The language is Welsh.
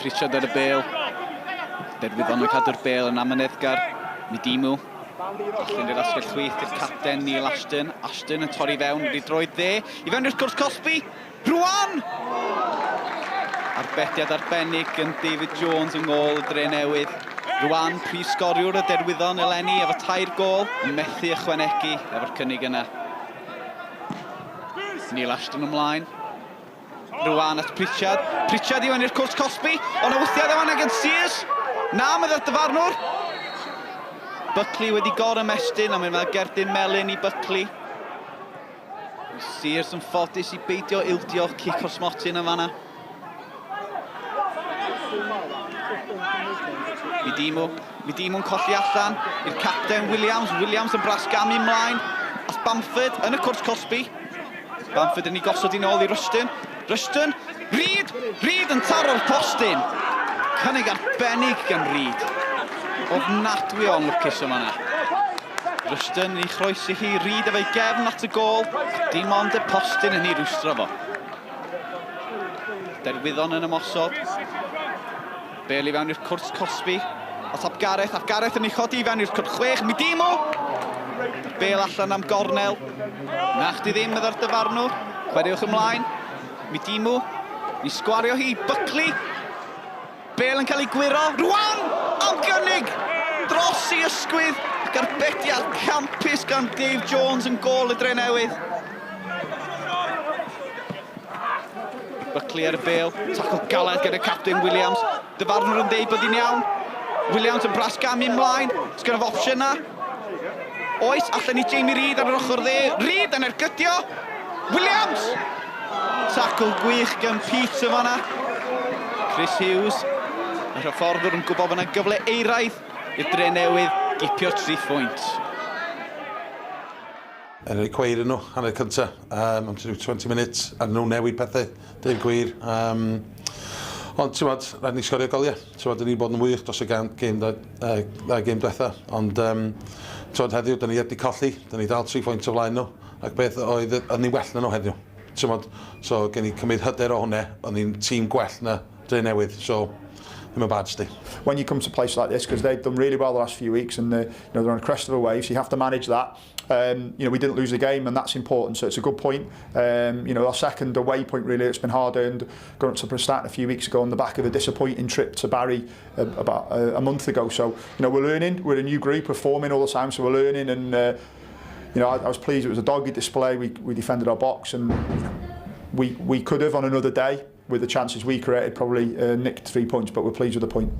Pritchard ar y bêl. Derwyddon yn cadw'r bêl yn amyneddgar. Midimu. Allan i'r asgell chwith i'r capten Neil Ashton. Ashton yn torri fewn i'r droed dde. I fewn i'r cwrt cosbi. Rwan! Arbediad arbennig gan David Jones yng ngôl y Dre Newydd. Rwan, prif sgoriwr y Derwyddon eleni efo tair gôl, yn methu ychwanegu efo'r cynnig yna. Neil Ashton ymlaen. Rwan at Pritchard. Pritchard i fewn i'r cwrt cosbi. Ond y wthiad yma gan Sears. Na, meddai'r dyfarnwr. Buckley wedi gor-ymestyn a mae'n fel gerdyn melyn i Buckley. Sears yn ffodus i beidio ildio cic o'r smotyn yn fanna. Midimu, Midimu'n colli allan i'r capten Williams, Williams yn brasgamu mlaen at Bamford yn y cwrt cosbi. Bamford yn ei gosod i nôl i Rushton. Rushton, Reid! Reid yn taro'r postyn! Cynnig arbennig gan Reid. Ofnadwy o anlwcus yma yna. Rushton yn ei chroesi hi, Reid efo'i gefn at y gôl, dim ond y postyn yn ei rwystro fo. Derwyddon yn ymosod. Bel i fewn i'r cwrt cosbi. At Ap Gareth, Ap Gareth yn ei chodi i fewn i'r cwrt chwech, Midimo! Bel allan am gornel. Na chdi ddim, meddai'r dyfarnwr. Chwaraewch ymlaen. Midimo. Ni sgwario hi, Buckley. Bel yn cael ei gwyro. Rwan! Am gynnig! Dros i ysgwydd ac arbediad campus gan Dave Jones yn gôl y Drenewydd. Buckley ar y bêl, tacl galed gyda captain Williams. Dyfarnwr yn dweud bod hi'n iawn. Williams yn brasgamu ymlaen. Sgynno fo opsiwn na? Oes, allan i Jamie Reid ar yr ochr dde. Reid yn ergydio! Williams! Tacl gwych gan Pete yn fanna. Chris Hughes, yr hyfforddwr yn gwybod bod yna gyfle eiraidd i'r Drenewydd gipio tri phwynt. Yn eu cweir nhw, hanner cynta, am 20 minutes, a nhw newid pethau, deud gwir. Ond ti'n bod, rhaid ni sgorio goliau. Ti'n bod, ni bod yn wych dros y gêm, ddau gêm diwetha. Ond ti'n bod, heddiw, dyn ni wedi colli, dyn ni dal 3 phwynt o flaen nhw, ac beth oedd, oedd ni'n well na nhw heddiw. Ti'n bod, so gen i cymryd hyder o hwnna, o'n ni'n tîm gwell na Dre Newydd, so ddim yn bad sti. When you come to a place like this, because they've done really well the last few weeks and you know, they're on the crest of a wave, so you have to manage that. You know, we didn't lose the game and that's important, so it's a good point. You know, our second away point really, it's been hard earned going up to Prestatyn a few weeks ago on the back of a disappointing trip to Barry about a month ago. So, you know, we're learning, we're a new group, we're forming all the time, so we're learning and, you know, I was pleased it was a dogged display, we defended our box and you know, we could have on another day with the chances we created probably nicked 3 points, but we're pleased with the point.